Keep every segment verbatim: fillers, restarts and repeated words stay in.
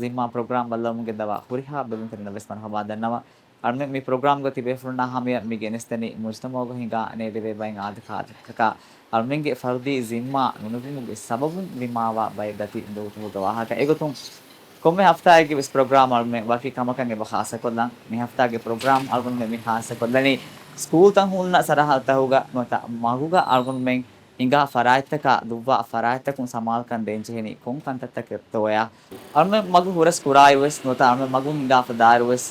ޒިންމާ ޕްރޮގްރާމް ބައްލަވަމުން ގެންދަވާ ހުރިހާ ބެލުންތެރިންނަށް ވެސް މަރުޙަބާ ދަންނަވަން. އަޅުމެން މި ޕްރޮގްރާމްގަ ތިބޭފުޅުންނާ ހަމަޔަށް މި ގެނެސްދެނީ މުޖްތަމަޢުގަ ހިނގާ ނޭދެވޭ ބައެއް އާދަކާދަތަކާ އަޅުމެންގެ ފަރުދީ ޒިންމާ ނުނިމުމުގެ ސަބަބުން ދިމާވާ ބައެއް ދަތި ދުވަހުގެ ވާހަކަ. އެގޮތުން ކޮންމެ ހަފްތާއެއްގެ ވެސް ޕްރޮގްރާމް އަޅުމެން ވަކި ކަމަކަށް އެބަ ޚާއްޞަކޮށްލަން. މި ހަފްތާގެ ޕްރޮގްރާމް އަޅުގަނޑުމެން މި ޚާއްޞަކޮށްލަނީ ސްކޫލްތައް ހުންނަ ސަރަހައްދުތަކުގަ ނުވަތަ މަގުގަ އަޅުގަނޑުމެން ހިނގާ ފަރާތްތަކާ ދުއްވާ ފަރާތްތަކުން ސަމާލުކަން ދޭންޖެހެނީ ކޮން ކަންތައްތަކެއްތޯޔާ؟ އަޅުމެން މަގު ހުރަސް ކުރާއިރުވެސް ނުވަތަ އަޅުމެން މަގުން ހިނގާފަ ދާއިރުވެސް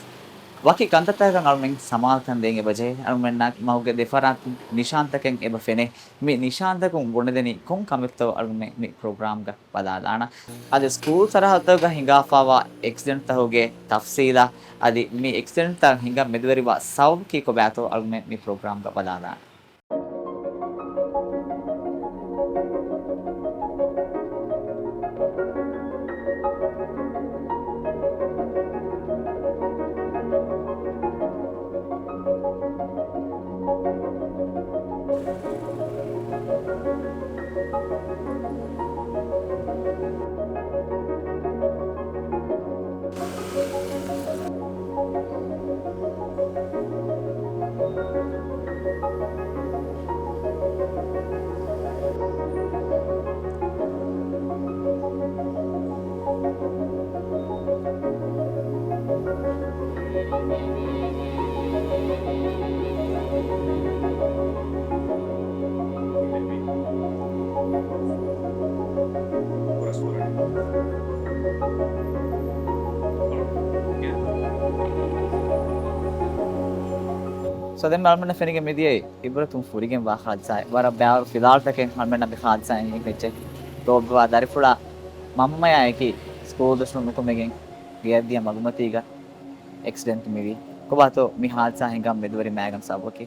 ވަކި ކަންތައްތަކަކަށް އަޅުމެން ސަމާލުކަން ދޭން އެބަ ޖެހޭ. އަޅުމެންނަށް މަގުގެ ދެފަރާތުން ނިޝާންތަކެއް އެބަ ފެނޭ. މި ނިޝާންތަކުން ބުނެދެނީ ކޮން ކަމެއްތޯ އަޅުމެން މި ޕްރޮގްރާމްގަ ބަލާލާނަން. އަދި ސްކޫލް ސަރަހައްދުތަކުގަ ހިނގާފަވާ އެކްސިޑެންޓްތަކުގެ ތަފްސީލާ އަދި މި އެކްސިޑެންޓްތައް ހިނގަން މެދުވެރިވާ ސަބަބަކީ ކޮބާތޯ އަޅުމެން މި ޕްރޮގްރާމްގަ ބަލާލާނަން. ސޯ ދެން އަޅުމެންނަށް ފެނިގެން މިދިޔައީ އިބްރަތުން ފުރިގެންވާ ހާދިސާއެއް. ވަރަށް ބައިވަރު ފިލާވަޅުތަކެއް އަޅުމެންނަށް މި ހާދިސާއިން ހިނގައްޖެ. ލޯބިވާ ދަރިފުޅާ މަންމަޔާއެކީ ސްކޫލް ދުށުން ނުކުމެގެން ގެޔަށްދިޔަ މަގުމަތީގަ އެކްސިޑެންޓް މިވީ. ކޮބާތޯ މި ހާދިސާ ހިނގަން މެދުވެރި މައިގަނޑު ސަބަބަކީ؟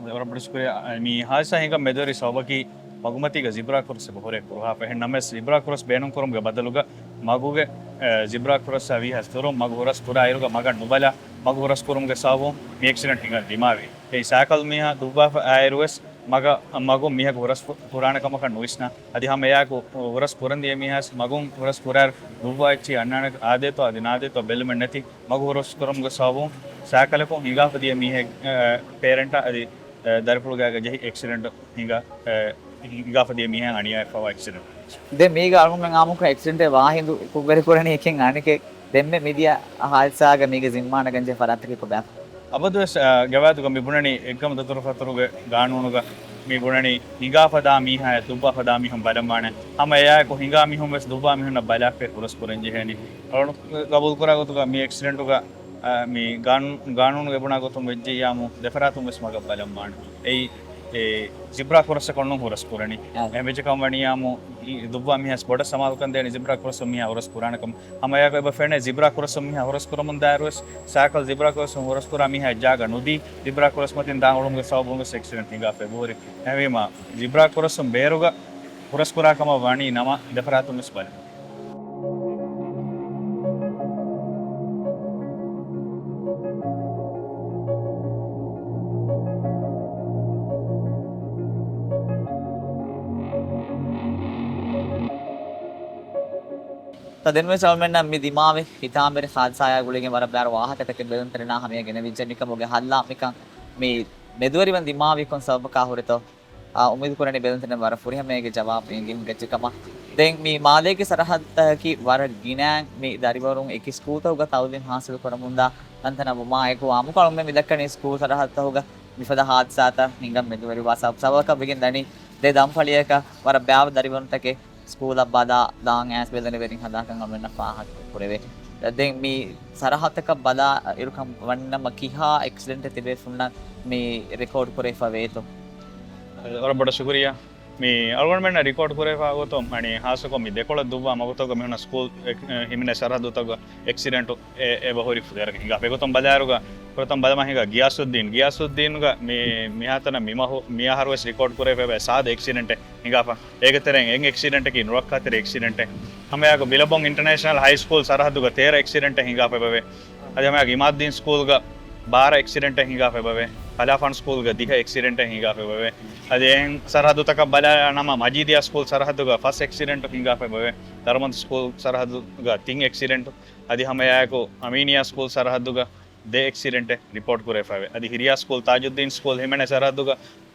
ވަރަށް ބޮޑަށް ޝުކުރިއްޔާ. މި ހާދިސާ ހިނގަން މެދުވެރި ސަބަބަކީ މަގުމަތީގަ ޒިބްރާ ކްރޮސް އެބަ ހުރޭ ކުރުހާފަ. އެހެން ނަމަވެސް ޒިބްރާ ކްރޮސް ބޭނުންކުރުމުގެ ބަދަލުގަ މަގުގެ، އެ، ޒިބްރާ ކްރޮސްއާ ވީހާވެސް ދުރުން މަގު ހުރަސް ކުރާއިރުގަ މަގަށް ނުބަލާ މަގު ހުރަސް ކުރުމުގެ ސަބަބުން މި އެކްސިޑެންޓް ހިނގަން ދިމާވި. އެއީ ސައިކަލް މީހާ ދުއްވާފަ އައިއިރުވެސް މަގަށް، މަގުން މީހަކު ހުރަސް ކު-، ކުރާނެ ކަމަކަށް ނުވިސްނާ. އަދި ހަމަ އެއާއެކު ހުރަސް ކުރަން ދިޔަ މީހާވެސް މަގުން ހުރަސް ކުރާއިރު ދުއްވާ އެއްޗިހި އަންނާނެ އާދޭތޯ އަދި ނާދޭތޯ ބެލުމެއް ނެތި މަގު ހުރަސް ކުރުމުގެ ސަބަބުން ސައިކަލަކުން ހިނގާފަ ދިޔަ މީހެއް، އެ، ޕޭރެންޓާ އަދި، އެ، ދަރިފުޅުގައިގަ ޖެހި އެކްސިޑެންޓް ހިނގާ، އެ، ހިނގާފަ ދިޔަ މީހާ އަނިޔާވެފަވާ އެކްސިޑެންޓް. ދެން މީގަ އަޅުގަނޑުމެން އާއްމުކޮށް އެކްސިޑެންޓެއް ވާހިނދު ކުށްވެރިކުރަނީ އެކެއް އަނެކެއް. ދެންމެ މިދިޔަ ހާދިސާގަ މީގެ ޒިންމާ ނަގަންޖެހޭ ފަރާތްތަކީ ކޮބާ؟ އަބަދުވެސް، އަ، ގަވާއިދުގަ މި ބުނަނީ އެއްގަމު ދަތުރުފަތުރުގެ ގާނޫނުގަ މި ބުނަނީ ހިނގާފަ ދާ މީހާޔަށް ދުއްވާފަ ދާ މީހުން ބަލަންވާނެ. ހަމަ އެއާއެކު ހިނގާ މީހުން ވެސް ދުއްވާ މީހުންނަށް ބަލާފައި ހުރަސް ކުރަން ޖެހޭނީ. އަޅުގަނޑު ގަބޫލުކުރާ ގޮތުގަ މި އެކްސިޑެންޓުގަ، އަ، މި ގާނޫ-، ގާނޫނު އެބުނާ ގޮތުން ވެއްޖެއްޔާމު ދެފަރާތުން ވެސް މަގަށް ބަލަންވާނެ. އެއީ، އެ، ޒިބްރާ ކްރޮސްއަކަށް ނޫން ހުރަސް ކުރަނީ. އާ. އެހެން ވެއްޖެ ކަމަށް ވަނިޔާމު އި-، ދުއްވާ މީހާވެސް ބޮޑަށް ސަމާލުކަން ދޭނެ ޒިބްރާ ކްރޮސް މީހާ ހުރަސް ކުރާނެ ކަމަށް. ހަމަ އެއާއެކު އެބަ ފެނޭ ޒިބްރާ ކްރޮސް މީހާ ހުރަސް ކުރަމުން ދާއިރުވެސް ސައިކަލް ޒިބްރާ ކްރޮސް ހުރަސް ކުރާ މީހާ ޖާގަ ނުދީ، ޒިބްރާ ކްރޮސް މަތިން ދާން އުޅުމުގެ ސަބަބުން ވެސް އެކްސިޑެންޓް ހިނގާފަ އެބަހުރި. އެހެންވީމާ، ޒިބްރާ ކްރޮސް ބޭރުގަ ހުރަސް ކުރާ ކަމަށް ވަނީ ނަމަ ދެފަރާތުން ވެސް ބަލަން. ތަ ދެންވެސް އަޅުމެންނަށް މި ދިމާވި ހިތާމަވެރި ހާދިސާއާ ގުޅިގެން ވަރަށް ބައިވަރު ވާހަކަތަކެއް ބެލުންތެރިންނާ ހަމަޔަށް ގެނެވިއްޖެ. މިކަމުގެ ހައްލާ މިކަން މި މެދުވެރިވަން ދިމާވީ ކޮން ސަބަބަކާ ހުރެތޯ؟ އާ، އުއްމީދު ކުރަނީ ބެލުންތެރިން ވަރަށް ފުރިހަމަޔަށް ޖަވާބު އެނގި ހިނގައްޖެ ކަމަށް. ދެން މި މާލޭގެ ސަރަހައްދަކީ ވަރަށް ގިނައިން މި ދަރިވަރުން އެކި ސްކޫލްތަކުގަ ތައުލީމް ހާސިލް ކުރަމުންދާ ތަންތަނަށް ވުމާއެކު، އާއްމުކޮށް އަޅުގަނޑުމެން މި ދައްކަނީ ސްކޫލް ސަރަހައްދުތަކުގަ މިފަދަ ހާދިސާތައް ހިނގަން މެދުވެރިވާ ސަބަބު. ސަބަބަކަށް ވެގެން ދަނީ ދެ ދަންފަޅިއަކަށް ވަރަށް ބައިވަރު ދަރިވަރުންތަކެއް ސްކޫލަށް ބަލާ ދާން އައިސް ބެލެނިވެރިން ހަދާކަން އަޅުގަނޑަށް ފާހަގަ ކުރެވޭ. ދެން މި ސަރަހައްދަކަށް ބަލާ އިރުކަން ވަންނަމަ ކިހާ އެކްސިޑެންޓެއް ތިބޭފުޅުންނަށް މި ރެކޯޑް ކުރެވިފަ ވޭތޯ؟ ވަރަށް ބޮޑަށް ޝުކުރިއްޔާ. މި އަޅުގަނޑުމެންނަށް ރެކޯޑް ކުރެވިފާ ގޮތުން، އަނި ހާއްސަކޮށް މި ދެކޮޅަށް ދުއްވާ މަގުތަކުގަ މިހުންނަ ސްކޫލް އެ-، އެ، ހިމެނޭ ސަރަހައްދުތަކުގަ އެކްސިޑެންޓު އެ-، އެބަ ހުރި ފުދޭވަރަކަށް ހިނގާފަ. އެގޮތުން ބަލާއިރުގަ ފުރަތަމަ ބަލަމާ ހިނގާ ގިޔާސުއްދީން. ގިޔާސުއްދީންގަ މި-، މިހާތަނަށް މި މަހު-، މި އަހަރު ވެސް ރެކޯޑް ކުރެވިފައި ސާދަ އެކްސިޑެންޓެއް ހިނގާފަ. އޭގެ ތެރެއިން އެއް އެކްސިޑެންޓަކީ ނުރައްކާތެރި އެކްސިޑެންޓެއް. ހަމައެއާއެކު ބިލަބޮން އިންޓަރނޭޝަނަލް ހައި ސްކޫލް ސަރަހައްދުގަ ތޭރަ އެކްސިޑެންޓެއް ހިނގާފަ އެބަވޭ. އަދި ހަމައެއާއެކު އިމާދުއްދީން ސްކޫލްގަ ބާރަ އެކްސިޑެންޓެއް ހިނގާފަ އެބަވޭ. ކަލާފާނު ސްކޫލްގަ ދިހަ އެކްސިޑެންޓެއް ހިނގާފައި ވެވޭ. އަދި އެހެން ސަރަހައްދުތަކަށް ބަލާ ނަމަ، މަޖީދިޔާ ސްކޫލް ސަރަހައްދުގަ ފަސް އެކްސިޑެންޓު ހިނގާފައި ވެވޭ. ދަރުމަންތު ސްކޫލް ސަރަހައްދުގަ ތިން އެކްސިޑެންޓު. އަދި ހަމައެއާއެކު އަމީނިޔާ ސްކޫލް ސަރަހައްދުގަ ދެ އެކްސިޑެންޓެއް ރިޕޯޓް ކުރެވިފައިވޭ. އަދި ހިރިޔާ ސްކޫލް ތާޖުއްދީން ސްކޫލް ހިމެނޭ ސަރަހައްދުގަ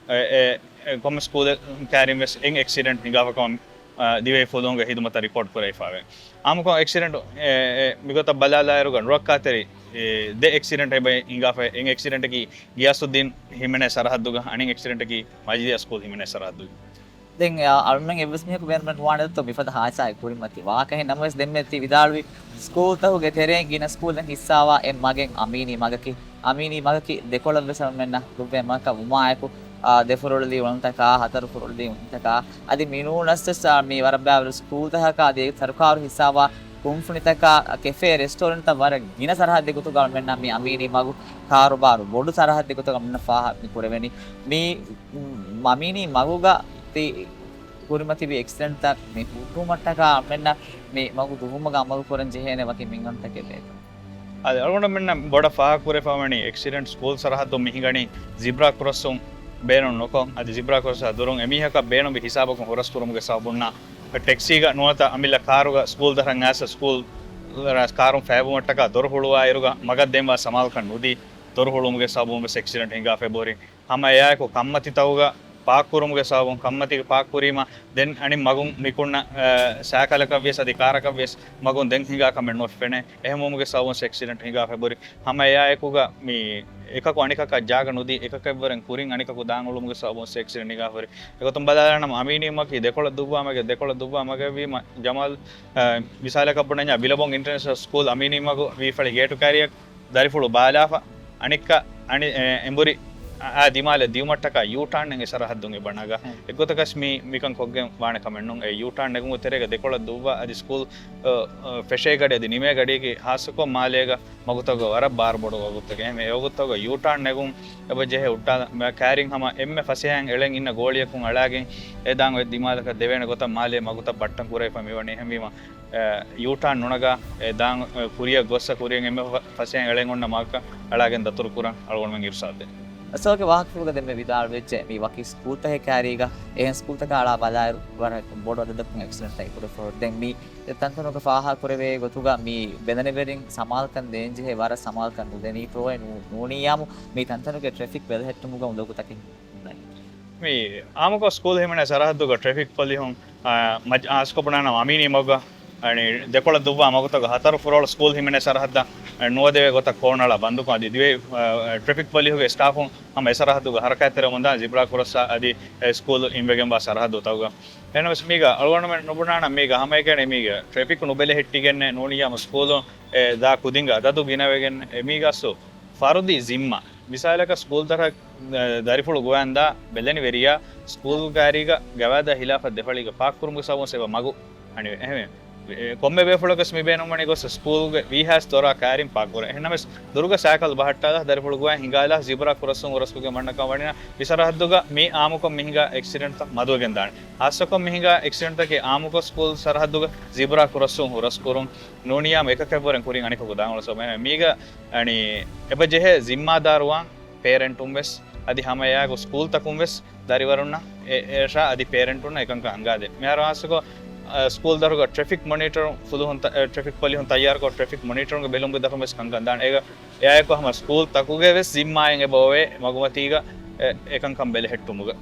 އެ، އެ، އެ، ކޮންމެ ސްކޫލެއް ކައިރިން ވެސް އެއް އެކްސިޑެންޓް ހިނގާފަކަމަށް، އ، ދިވެހި ފުލުހުންގެ ހިދުމަތަށް ރިޕޯޓް ކުރެވިފައިވޭ. އާއްމުކޮށް އެކްސިޑެންޓް، އެ، އެ، މިގޮތަށް ބަލާލާއިރުގަ ނުރައްކާތެރި، އެ، ދެ އެކްސިޑެންޓް އެބަ ހިނގާފައި، އެއް އެކްސިޑެންޓަކީ ގިޔާސުއްދީން ހިމެނޭ ސަރަހައްދުގަ، އަނެއް އެކްސިޑެންޓަކީ މަޖީދިޔާ ސްކޫލް ހިމެނޭ ސަރަހައްދުގަ. ދެން، އަ، އަޅުމެން އެއްވެސް މީހަކު ބޭނުމެއް ނުވާނެ ދޯ މިފަދަ ހާދިސާއެއް ކުރިމަތި ވާހަކަ. އެހެން ނަމަވެސް ދެންމެ ތި ވިދާޅުވި ސްކޫލްތަކުގެ ތެރެއިން ގިނަ ސްކޫލްއިން ހިއްސާވާ އެއް މަގެއް އަމީނީ މަގަކީ، އަމީނީ މަގަކީ ދެކޮޅަށްވެސް އަޅުމެންނަށް ދުއްވޭ މަގަކަށް ވުމާއެކު، އާ، ދެ ފުރޮޅުލީ އުޅުންތަކާ، ހަތަރު ފުރޮޅުލީ އުޅުންތަކާ، އަދި މިނޫނަސްވެސް، އާ، މީ ވަރަށް ބާވަރު ސްކޫލްތަކަކާ އަދި ސަރުކާރު ހިއްސާވާ ކުންފުނިތަކާ، ކެފޭ، ރެސްޓޯރެންޓްތައް ވަރަށް ގިނަ ސަރަހައްދެއް ގޮތުގަ އަޅުމެންނަށް މި އަމީނީ މަގު ކާރުބާރު ބޮޑު ސަރަހައްދެއް ގޮތުގަ މި ފާހަ މި ކުރެވެނީ. މި އަމީނީ މަގުގަ ތި ކުރިމަތިވި އެކްސިޑެންޓްތައް މި ހުއްޓުވުމަށްޓަކާ އަޅުމެންނަށް މި މަގު ދުވުމުގަ އަމަލު ކުރަން ޖެހޭނެ ވަކި މިންވަންތަކެއް ބޭތަ؟ އަދި އަޅުގަނޑުމެންނަށް ބޮޑަށް ފާހަގަކުރެވިފައިވަނީ އެކްސިޑެންޓް ސްކޫލް ސަރަހައްދުން މި ހިނގަނީ ޒިބްރާ ކްރޮސުން ބޭނުން ނުކޮށް، އަދި ޒިބްރާ ކްރޮސްއާ ދުރުން އެމީހަކަށް ބޭނުންވި ހިސާބަކުން ހުރަސްކުރުމުގެ ސަބަބުންނާ ޓެކްސީގަ ނުވަތަ އަމިއްލަ ކާރުގަ ސްކޫލް ދަށަށް އައިސް ސްކޫލް ކާރުން ފޭބުމަށްޓަކާ ދޮރު ހުޅުވާއިރުގަ މަގަށް ދެންވާ ސަމާލުކަން ނުދީ، ދޮރު ހުޅުވުމުގެ ސަބަބުން ވެސް އެކްސިޑެންޓް ހިނގާފައި ބޯރި. ހަމަ އެއާއެކު ކަންމަތިތަކުގަ ޕާކްކުރުމުގެ ސަބަބުން ކަންމަތީގަ ޕާކްކުރީމަ ދެން އަނި މަގުން ނިކުންނަ، އަ، ސައިކަލަކަށް ވިޔަސް އަދި ކާރަކަށް ވިޔަސް މަގުން ދެން ހިނގާ ކަމެއް ނުފެނޭ. އެހެންވުމުގެ ސަބަބުން އެކްސިޑެންޓް ހިނގާފައި ބޯރި. ހަމަ އެއާއެކުގަ މި އެކަކު އަނިކަކަށް ޖާގަ ނުދީ، އެކަކަށްވުރެން ކުރިން އަނިކަކު ދާން އުޅުމުގެ ސަބަބުން އެކްސިޑެންޓް ހިނގާފައި ބޯރި. އެގޮތުން ބަލާލާނަމަ އަމީނީ މަގަކީ ދެކޮޅަށް ދުއްވާ މަގެއް، ދެކޮޅަށް ދުއްވާ މަގެއް ވީމަ ޖަމާލް، އަ، މިސާލަކަށް ބުނަންޏާ ބިލޮބޮން އިންޓަރނޭޝަނަލް ސްކޫލް އަމީނީ މަގު ވީ ފަޅި ގޭޓު ކައިރިއަށް ދަރިފުޅު ބާލާފަ، އަނެއްކާ އަނި-، އެ، އެނބުރި އާ ދިމާލަށް ދިއުމަށްޓަކާ ޔޫޓާން ނެގެން އެ ސަރަހައްދުން އެބަ ނަގާ. އެއްގޮތަކަށް މި، މިކަން ކޮށްގެން ވާނެ ކަމެއް ނޫން. އެ ޔޫޓާން ނެގުމުގެ ތެރޭގަ ދެކޮޅަށް ދުއްވާ އަދި ސްކޫލް، އަ، އަ، ފެށޭ ގަޑި އަދި ނިމޭ ގަޑިއަކީ ހާއްސަކޮށް މާލޭގަ މަގުތަކުގަ ވަރަށް ބާރު ބޮޑު ވަގުތުތަކެއް. އެހެންވެ، އެ ވަގުތުތަކުގަ ޔޫޓާން ނެގުން އެބަ ޖެހޭ ހުއްޓާ ކައިރިން ހަމަ އެންމެ ފަސޭހައިން އެޅެން އިންނަ ގޯޅިއަކުން އަޅާގެން އެ ދާން އޮތް ދިމާލަކަށް ދެވޭނެ ގޮތަށް މާލޭ މަގުތައް ބައްޓަން ކުރެވިފަ މިވަނީ. އެހެންވީމަ، އެ، ޔޫޓާން ނުނަގާ، އެ، ދާން، އެ، ކުރިއަށް ގޮއްސަ ކުރިއަށް އެންމެ ފަ-، ފަސޭހައިން އެޅެން އޮންނަ މަގަކަށް އަޅާގެން ދަތުރު ކުރަން އަޅުގަނޑުމެން އިރުޝާދު ދޭން. އަސްލުގެ ވާހަކަފުޅުގަ ދެންމެ ވިދާޅުވެއްޖެ މި ވަކި ސްކޫލްތަކެއް ކައިރީގަ އެހެން ސްކޫލްތަކާ އަޅާ ބަލާއިރު ވަރަށް ބޮޑު އަދަދަކުން އެކްސިޑެންޓްތައް ކުރެފަ. ދެން މި ތަންތަނުގެ ފާހަގަ ކުރެވޭ ގޮތުގަ މި ބެލެނިވެރިން ސަމާލުކަން ދޭންޖެހޭ ވަރަށް ސަމާލުކަން ނުދެނީތޯއެ ނޫ-، ނޫނިއްޔާމު މި ތަންތަނުގެ ޓްރެފިކް ބެލެހެއްޓުމުގަ އުނދަގޫތަކެއް މި އާއްމުކޮށް ސްކޫލް ހިމެނޭ ސަރަހައްދުގަ ޓްރެފިކް ޕޮލިހުން، އާ، މަޖް-، އާސްކޮބުނާނަ އަމީނީ މަގުގަ، އަނި، ދެކޮޅަށް ދުއްވާ މަގުތަކުގަ ހަތަރު ފުރޮޅު ސްކޫލް ހިމެނޭ ސަރަހައްދަށް، އަ، ނުވަދެވޭ ގޮތަށް ކޯނަޅާ ބަންދުކޮށް އަދި ދިވެހި، އާ، ޓްރެފިކް ޕޮލިހުގެ ސްޓާފުން ހަމަ އެ ސަރަހައްދުގަ ހަރަކާތްތެރިވަމުންދާނެ ޒިބްރާ ކްރޮސްއާ އަދި އެ ސްކޫލް އިންވެގެންވާ ސަރަހައްދުތަކުގަ. އެހެނަސް މީގަ އަޅުގަނޑުމެން ނުބުނާނަ މީގަ ހަމައެކަނި މީގަ ޓްރެފިކް ނުބެލެހެއްޓިގެންނެއް ނޫނިއްޔާމު ސްކޫލުން އެ ދާ ކުދިންގެ އަދަދު ގިނަވެގެން އެ މީގަސް ފަރުދީ ޒިންމާ. މިސާލަކަށް ސްކޫލް ދަށަށް، އަ، ދަރިފުޅު ގޮވަންދާ ބެލެނިވެރިޔާ ސްކޫލް ކައިރީގަ ގަވާއިދާ ހިލާފަށް ދެފަޅީގަ ޕާކްކުރުމުގެ ސަބަބުން އެބަ މަގު އަނިވެ. އެހެންވެ، އެ، ކޮންމެ ބޭފުޅަކަސް މި ބޭނުންވަނީ ގޮސް ސްކޫލްގެ ވީހާސް ދޮރާ ކައިރިން ޕާކްކުރަން. އެހެންނަމަވެސް ދުރުގަ ސައިކަލް ބަހައްޓާލާ ދަރިފުޅު ގޮވަން ހިނގާލާ ޒިބްރާ ކްރޮސުން ހުރަސްކޮށްގެން ވަންނަ ކަމަށް ވަނީނަ މި ސަރަހައްދުގަ މި އާއްމުކޮށް މި ހިނގާ އެކްސިޑެންޓްތައް މަދުވެގެން ދާނެ. ހާއްސަކޮށް މި ހިނގާ އެކްސިޑެންޓްތަކީ އާއްމުކޮށް ސްކޫލް ސަރަހައްދުގަ ޒިބްރާ ކްރޮސުން ހުރަސްކުރުން ނޫނިއްޔާމު އެކަކަށްވުރެން ކުރިން އަނެކަކު ދާން އުޅުނު ސަބަބުން މީގަ އަނި އެބަ ޖެހޭ ޒިންމާދާރުވާން ޕޭރެންޓުން ވެސް އަދި ހަމައެއާއެކު ސްކޫލްތަކުން ވެސް ދަރިވަރުންނަށް އެ، އެ އެށާ އަދި ޕޭރެންޓުންނަށް އެކަންކަން އަންގާދޭ. މިހާރު ހާއްސަކޮށް، އަ، ސްކޫލް ދަށުގަ ޓްރެފިކް މޮނިޓަރު ފުލުހުން ތަ-، އެ، ޓްރެފިކް ޕޮލިހުން ތައްޔާރުކޮށް ޓްރެފިކް މޮނިޓަރުގެ ބެލުމުގެ ދަށުން ވެސް ކަންކަން ދާނެ. އޭގަ އެއާއެކު ހަމަ ސްކޫލް ތަކުގެ ވެސް ޒިންމާއެއް އެބަ އޮވޭ މަގުމަތީގަ އެ، އެކަންކަން ބެލެހެއްޓުމުގަ.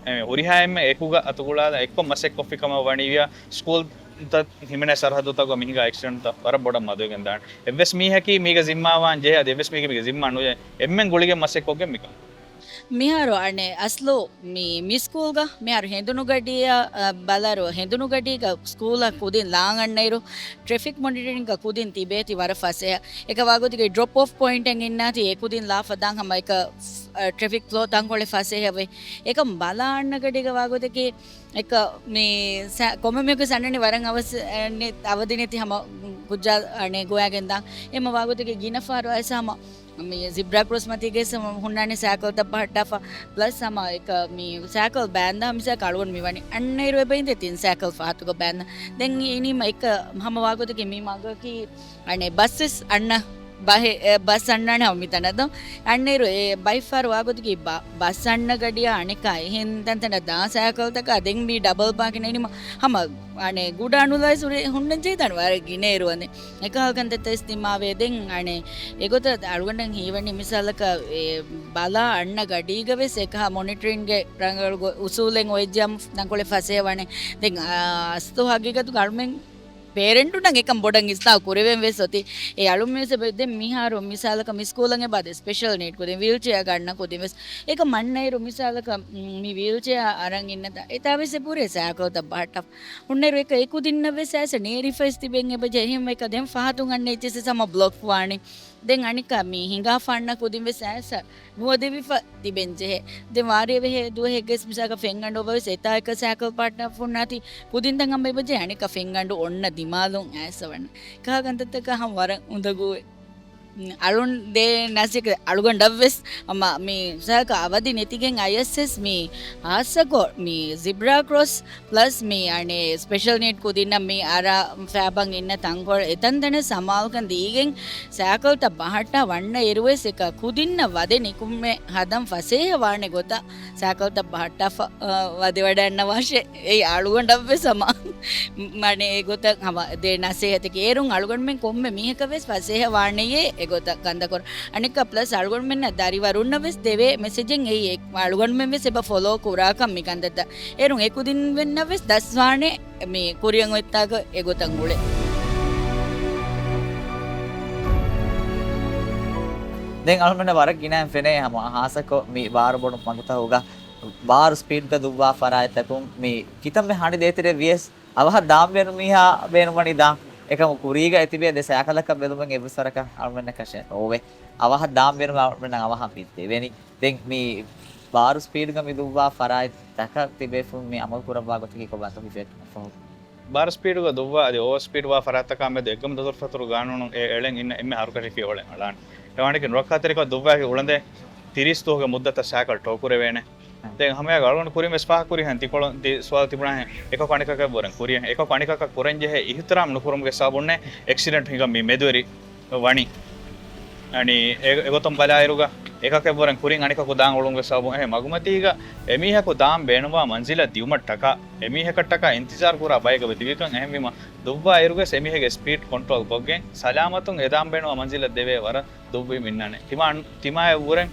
އެ، ހުރިހާ އެންމެ އެކުގަ އަތުގުޅާލާ އެއްކޮށް މަސައްކަތް ކޮށްފި ކަމަށް ވަނީވިޔާ ސްކޫލް ތައް ހިމެނޭ ސަރަހައްދުތަކުގަ މިހިނގާ އެކްސިޑެންޓްތައް ވަރަށް ބޮޑަށް މަދުވެގެން ދާނެ. އެއްވެސް މީހަކީ މީގެ ޒިންމާވާން ޖެހޭ އަދި އެއްވެސް މީހަކީ މީގެ ޒިންމާ ނުޖެހޭ. އެންމެން ގުޅިގެން މަސައްކަތް ކޮށްގެން މިކަން. މިހާރު އަނެއް އަސްލު މި، މި ސްކޫލްގަ މިހާރު ހެނދުނުގަޑިއަށް، އަ، ބަލާރު ހެނދުނުގަޑީގަ ސްކޫލަށް ކުދިން ލާން އަންނައިރު ޓްރެފިކް މޮނިޓަރިންގ ކުދިން ތިބޭތީ ވަރަށް ފަސޭހަ. އެކަ ވާގޮތުގެ ޑްރޮޕް އޮފް ޕޮއިންޓެއް އިންނާތީ އެ ކުދިން ލާފަ ދާން ހަމަ އެކަ، އަ، ޓްރެފިކް ފްލޯ ތަންކޮޅެއް ފަސޭހަވޭ. އެކަމް ބަލާ އަންނަ ގަޑީގަ ވާގޮތަކީ އެކަ މި ސަ-، ކޮންމެ މީހަކު ސަންނަނީ ވަރަށް އަވަސް، އަ، ނެ-، އަވަދި ނެތި ހަމަ ކުއްޖާ، އަ، ނެ ގޮވައިގެން ދާން. އެމަ ވާގޮތަކީ ގިނަ ފަހަރު އައިސް ހަމަ މި ޒިބްރާ ކްރޮސް މަތީގައި ހުންނާނެ ސައިކަލްތައް ބަހައްޓާފަ، ޕްލަސް ހަމަ އެކަ މި ސައިކަލް ބާންދާ މިސާލަކަށް އަޅުގަނޑު މިވަނީ އަންނައިރު އެބައިނދެ ތިން ސައިކަލް ފަހަތުގަ ބާންދާ. ދެން އިނީމަ އެކަ ހަމަ ވާގޮތަކީ މި މަގަކީ އަނެއް ބަސްވެސް އަންނަ ބަހެ-، އެ، ބަސް އަންނާނެ ހަމަ މިތަނަށް ދޯ. އަންނައިރު އެ ބައިފަރު ވާގޮތަކީ ބަ-، ބަސް އަންނަ ގަޑިއާ އަނެއްކާ އެހެން ތަންތަނަށް ދާ ސައިކަލްތަކާ ދެން މީ ޑަބަލް ޕާކިން ނެނީމަ ހަމަ އަނެއް ގުޑާނުލައި ސުރެ ހުންނަން ޖެހިދާނެ ވަރަށް ގިނައިރު ވަންދެން. އެކަހަލަ ކަންތައްތައް ވެސް ދިމާވޭ. ދެން އަނެއް އެގޮތަށް އަޅުގަނޑަށް ހީވަނީ މިސާލަކަށް އެ ބަލާ އަންނަ ގަޑީގަ ވެސް އެކަހަ މޮނިޓަރިންގެ ރަނގަޅު ގޮ-، އުސޫލެއް އޮވެއްޖައަމު ތަންކޮޅެއް ފަސޭހަވާނެ. ދެން އާ، އަސްލު ހަގީގަތުގަ އަޅުމެން ޕޭރެންޓުންނަށް އެކަން ބޮޑަށް އިސްލާހު ކުރެވެން ވެސް އޮތީ. އެ އަޅުމެން ވެސް އެބަ-، ދެން މިހާރު މިސާލަކަށް މި ސްކޫލަށް އެބަ ދޭ ސްޕެޝަލް ނީޑް ކުދިން ވީލްޗެއާ ގަންނަ ކުދިން ވެސް އެކަމް އަންނައިރު މިސާލަކަށް، މް، މި ވީލްޗެއާ އަރަން އިންނަތާ އެތާ ވެސް އެ ބުރޭ ސައިކަލްތައް ބަހައްޓާފަ. ހުންނައިރު އެކަ އެ ކުދިންނަށް ވެސް އައިސް ނޭރިފައިސް ތިބެން އެބަޖެހޭ. އެހެންވެ އެކަ ދެން ފަހަތުން އަންނަ އެއްޗެއްސެސް ހަމަ ބްލޮކް ވާނެ. ދެން އަނެއްކާ މި ހިނގާފަ އަންނަ ކުދިން ވެސް އައިސް ނުވަދެވިފަ ތިބެން ޖެހޭ. ދެން ވާރޭ ވެހޭ ދުވަހެއްގެސް މިސާލަކަށް ފެންގަނޑު އޮބަވެސް އެތާ އެކަ ސައިކަލް ޕާޓްނަރ ފުންނާތީ ކުދިން ތަން ހަމަ އެބަޖެ އަނެއްކާ ފެންގަނޑު އޮންނަ ދިމާލުން އައިސް ވަން. ކާ ކަންތައްތަކަށް ހަމަ ވަރަށް އުނދަގޫވޭ. އަޅުން ދޭ ނަސީހަތް އަޅުގަނޑަށްވެސް ހަމަ މި ސައިކަލް އަވަދި ނެތިގެން އައިސް ވެސް މި ހާއްސަކޮށް މި ޒިބްރާ ކްރޮސް ޕްލަސް މި އަނެއް ސްޕެޝަލް ނީޑް ކުދިންނަށް މި އަރާ ފައިބަން އިންނަ ތަންކޮޅު އެތަންތަނަށް ސަމާލުކަން ދީގެން ސައިކަލްތައް ބަހައްޓާ ވަންނަ އިރުވެސް އެކަ ކުދިންނަށް ވަދެ ނިކުމެ ހަދަން ފަސޭހަ ވާނެ ގޮތަށް ސައިކަލްތައް ބަހައްޓާފަ، އަ، ވަދެވަޑައިގަންނަވާށޭ. އެއީ އަޅުގަނޑަށްވެސް ހަމަ މަނެ އެގޮތަށް ހަމަ ދޭ ނަސޭހަތަކީ. އޭރުން އަޅުގަނޑުމެން ކޮންމެ މީހަކަށްވެސް ފަސޭހަ ވާނެޔޭ އެގޮތަށް ކަންތައް ކުރަން. އަނެއްކާ ޕްލަސް އަޅުގަނޑުމެންނަށް ދަރިވަރުންނަށްވެސް ދެވޭ މެސެޖެއް އެއީ އެ-، އަޅުގަނޑުމެންވެސް އެބަ ފޮލޯ ކުރާކަން މި ކަންތައްތައް. އޭރުން އެ ކުދިންނަށްވެސް ދަސްވާނެ މި ކުރިއަށް އޮތްތާކަށް އެގޮތަށް އުޅެ. ދެން އަޅުމެންނަށް ވަރަށް ގިނައިން ފެނޭ ހަމަ ހާއްސަކޮށް މި ބާރުބޮޑު މަގުތަކުގަ ބާރު ސްޕީޑްގަ ދުއްވާ ފަރާތްތަކުން މި ކިތަންމެ ހަނި ދޭތެރެ ވިޔަސް އަވަހަށް ދާން ބޭނުން މީހާ ބޭނުންވަނީ ދާން. އެކަމު ކުރީގަ އެތިބޭ ދެ ސައިކަލަކަށް ބެލުމެއް އެއްވެސް ވަރަކަށް އަޅުމެންނަކަށެއް ނޯވޭ. އަވަހަށް ދާން ބޭނުން އަޅުމެންނަށް އަވަހަށް މި ދެވެނީ. ދެން މި ބާރު ސްޕީޑްގަ މި ދުއްވާ ފަރާތްތަކަށް ތިބޭފުޅުން މި އަމަލު ކުރައްވާ ގޮތަކީ ކޮބާތޯ ހިފޭ ފަހު؟ ބާރު ސްޕީޑުގަ ދުއްވާ އަދި އޯވަރ ސްޕީޑް ވާ ފަރާތްތަކާ މެދު އެއްގަމު ދަތުރުފަތުރު ގާނޫނު އެ އެޅެން އިންނަ އެންމެ އަހަރު ކަށި ފިޔަވަޅެއް އަޅާނެ. އެވަނިކި ނުރައްކާތެރިކޮށް ދުއްވާގެ އުޅަނދެއް ތިރީސް ދުވަހުގެ މުއްދަތަށް ސައިކަލް ޓޯ ކުރެވޭނެ. ދެން ހަމަޔަށް އަޅުގަނޑު ކުރިން ވެސް ފާހަގަކުރި ހެން ތިކޮޅު ތި ސުވާލު ތިބުނާހެން އެކަކު އަނެކަކަށް ވުރެން ކުރިޔަށް އެކަކު އަނެކަކަށް ކުރަންޖެހޭ އިހުތިރާމް ނުކުރުމުގެ ސަބަބުންނޭ އެކްސިޑެންޓް ހިނގަން މި މެދުވެރި ވަނީ. އަނި އެ-، އެގޮތުން ބަލާއިރުގަ އެކަކެއްވުރެން ކުރިން އަނެކަކު ދާން އުޅުން ވެސް ސަބަބުން އެހެން މަގުމަތީގަ އެމީހަކު ދާން ބޭނުންވާ މަންޒިލަށް ދިއުމަށްޓަކާ އެމީހަކަށްޓަކާ އިންތިޒާރު ކުރާ ބައެއްގަ ތިބިކަން. އެހެންވީމަ ދުއްވާ އިރުގެސް އެމީހެއްގެ ސްޕީޑް ކޮންޓްރޯލް ކޮށްގެން ސަލާމަތުން އެ ދާން ބޭނުންވާ މަންޒިލަށް ދެވޭ ވަރަށް ދުއްވީމް އިންނާނެ. ތިމާ، ތިމާއެއްވުރެން،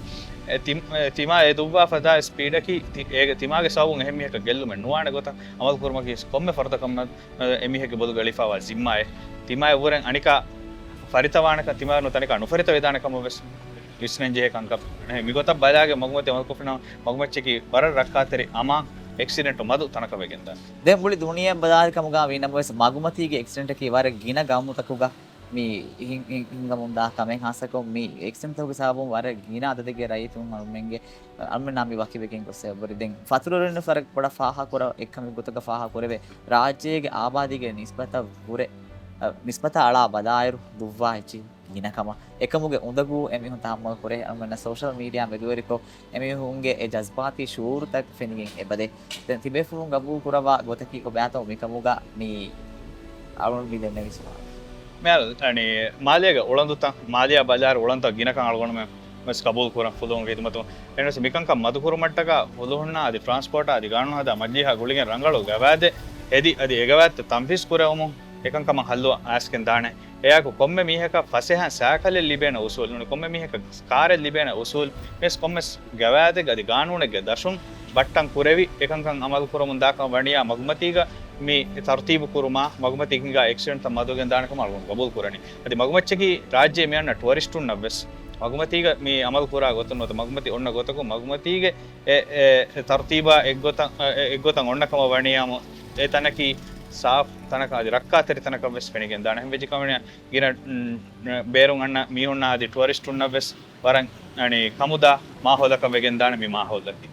އެ، ތި-، އެ، ތިމާ އެ ދުއްވާ ފަދަ ސްޕީޑަކީ ތި-، އޭގެ ތިމާގެ ސަބަބުން އެހެން މީހަކަށް ގެއްލުމެއް ނުވާނެ ގޮތަށް އަމަލު ކުރުމަކީ ކޮންމެ ފަރުދަކަމަށް، އެ، އެމީހެއްގެ ބޮލުގަ އެޅިފައިވާ ޒިންމާއެއް. ތިމާއެއްވުރެން އަނިކާ ފަރިތަވާނެކަން، ތިމާގެ ނު ތަނެކާ ނުފަރިތަވެދާނެ ކަމަށް ވެސް ވިސްނަން ޖެހޭ ކަންކަން. އެ، މިގޮތަށް ބަލާގެ މަގުމަތި އަމަލުކޮށްފިނަމަ މަގުމައްޗަކީ ވަރަށް ރައްކާތެރި އަމާ އެކްސިޑެންޓު މަދު ތަނަކަށް ވެގެންދާނެ. ދެން މުޅި ދުނިޔެ ބަލާލި ކަމުގަ ވީނަމަވެސް މަގުމަތީގެ އެކްސިޑެންޓަކީ ވަރަށް ގިނަ ގައުމުތަކުގަ މި ހިން-، ހިން-، ހިންގަމުންދާ ކަމެއް. ހާއްސަކޮށް މި އެކްސިޑެންޓްތަކުގެ ސަބަބުން ވަރަށް ގިނަ އަދަދެއްގެ ރައްޔިތުން އަޅުމެންގެ، އަޅުމެންނާ މި ވަކިވެގެން ގޮސް އެބަހުރި. ދެން ފަތުރުވެރިން ފަރަށް ބޮޑަށް ފާހަގަކުރާ އެއްކަމެއް ގޮތަކަށް ފާހަގަކުރެވޭ، ރާއްޖޭގެ އާބާދީގެ ނިސްބަތަށް ވުރެ، އަ، ނިސްބަތަށް އަޅާ ބަލާއިރު ދުއްވާ އެއްޗެއް ގިނަ ކަމަށް. އެކަމުގެ އުނދަގޫ އެމީހުން ތަހައްމަލު ކުރޭ. އަޅުމެންނަށް ސޯޝަލް މީޑިއާ މެދުވެރިކޮށް އެމީހުންގެ އެ ޖަޒްބާތީ ޝުޢޫރުތައް ފެނިގެން އެބަދޭ. ދެން ތިބޭފުޅުން ގަބޫލު ކުރައްވާ ގޮތަކީ ކޮބާތޯ މިކަމުގަ މި އަޅުން މި ދެންނެވި ސުވާލު. މިހާރު އަނި މާލޭގެ އުޅަނދުތައް، މާލެއާ ބަލާއިރު އުޅަނދުތައް ގިނަކަން އަޅުގަނޑުމެން ވެސް ގަބޫލު ކުރަން ފުލުހުންގެ ހިދުމަތުން. އެހެނަސް މިކަންކަން މަދުކުރުމަށްޓަކާ ފުލުހުންނާ އަދި ޓްރާންސްޕޯޓާ އަދި ގާނޫނުހަދާ މަޖިލީހާ ގުޅިގެން ރަނގަޅު ގަވާއިދެއް ހެދި އަދި އެގަވާއިދުތައް ތަންފީޒް ކުރެވުމުން އެކަންކަމަށް ހައްލު އައިސްގެން ދާނެ. އެއާއެކު ކޮންމެ މީހަކަށް ފަސޭހަ ސައިކަލެއް ލިބޭނެ އުސޫލު ނޫނީ، ކޮންމެ މީހަކަށް ކާރެއް ލިބޭނެ އުސޫލު މިވެސް ކޮންމެސް ގަވާއިދެއްގެ އަދި ގާނޫނެއްގެ ދަށުން ބައްޓަން ކުރެވި އެކަންކަން އަމަލު ކުރަމުން ދާކަން ވަނިޔާ މަގުމަތީގަ މި ތަރުތީބު ކުރުމާ މަގުމަތީ ހިނގާ އެކްސިޑެންޓްތައް މަދުވެގެން ދާނެ ކަމަށް އަޅުގަނޑު ގަބޫލު ކުރަނީ. އަދި މަގުމައްޗަކީ ރާއްޖެ މި އަންނަ ޓުއަރިސްޓުންނަށް ވެސް މަގުމަތީގަ މި އަމަލު ކުރާ ގޮތުން ނުވަތަ މަގުމަތީ އޮންނަ ގޮތަކުން މަގުމަތީގެ އެ، އެ، އެ ތަރުތީބާ އެއްގޮތަށް، އެ، އެއްގޮތަށް އޮންނަ ކަމަށް ވަނިޔާމު، އެ ތަނަކީ ސާފް ތަނަކަށް އަދި ރައްކާތެރި ތަނަކަށް ވެސް ފެނިގެން ދާނެ. އެހެން ވެއްޖެ ކަމަށް ވަނިޔާ ގިނަ، އުން، ބޭރުން އަންނަ މީހުންނާ އަދި ޓުއަރިސްޓުންނަށް ވެސް ވަރަށް، އަނި، ކަމުދާ މާހައުލަކަށް ވެގެން ދާނެ މި މާހައުލަކީ.